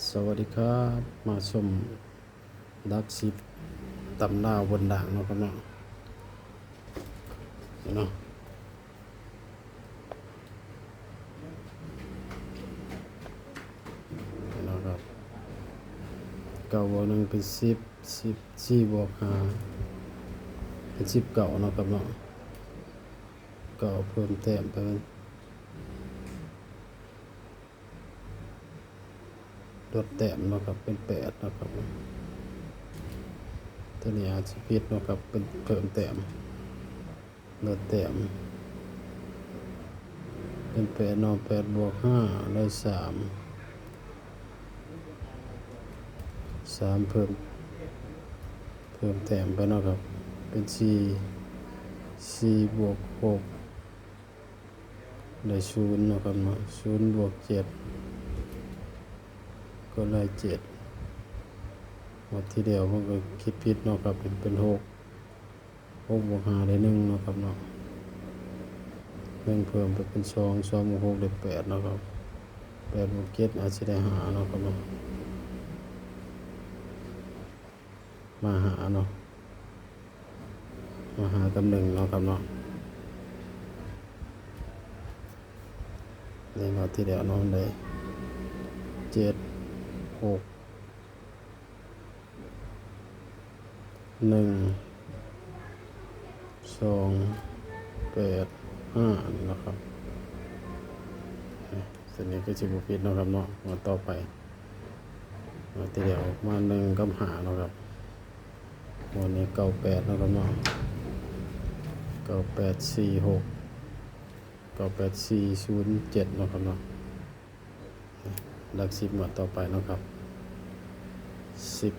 ສະຫວັດດີຄັບ ມາຊົມຫຼັກສິບຕຳລາບົນລ່າງເນາະຄັບເນາະ ນີ້ເນາະ ນີ້ເນາະຄັບ ເກົ້າບວກໜຶ່ງເປັນສິບ ສິບ ສີ່ບວກຫ້າເປັນສິບເກົ້າເນາະຄັບເນາະ ເກົ້າເພີ່ມແຕ້ມໄປ ລົດແຕ້ມເນາະຄັບ ເປັນແປດເນາະຄັບ ຕົວນີ້ອາດຊິຜິດເນາະຄັບ ເປັນເພີ່ມແຕ້ມ ລົດແຕ້ມ ເປັນແປດເນາະ ແປດບວກຫ້າໄດ້ສາມ ສາມເພີ່ມ ເພີ່ມແຕ້ມໄປເນາະຄັບ ເປັນສີ່ ສີ່ບວກຫົກ ໄດ້ສູນເນາະຄັບເນາະ ສູນບວກເຈັດກໍໄດ້ເຈັດ ງວດທີ່ແລ້ວເພິ່ນກໍຄິດຜິດເນາະຄັບ ເປັນຫົກ ຫົກບວກຫ້າໄດ້ໜຶ່ງເນາະຄັບເນາະ ໜຶ່ງເພີ່ມໄປເປັນສອງ ສອງບວກຫົກໄດ້ແປດເນາະຄັບ ແປດບວກເຈັດອາດຊິໄດ້ຫ້າເນາະຄັບເນາະ ມາຫາເນາະ ມາຫາກັບໜຶ່ງເນາະຄັບເນາະ ໃນງວດທີ່ແລ້ວເນາະ ໄດ້ເຈັດ ຫົກ ໜຶ່ງ ສອງ ແປດ ຫ້າ ນີ້ເນາະຄັບ ຕົວນີ້ຄືຊິບໍ່ຜິດເນາະຄັບເນາະ ງວດຕໍ່ໄປ ງວດທີ່ແລ້ວມາໜຶ່ງກັບຫ້າເນາະຄັບ ງວດນີ້ເກົ້າແປດເນາະຄັບເນາະ ເກົ້າແປດສີ່ຫົກ ເກົ້າແປດສີ່ສູນເຈັດເນາະຄັບເນາະ ຫຼັກສິບງວດຕໍ່ໄປເນາະຄັບ ສິບ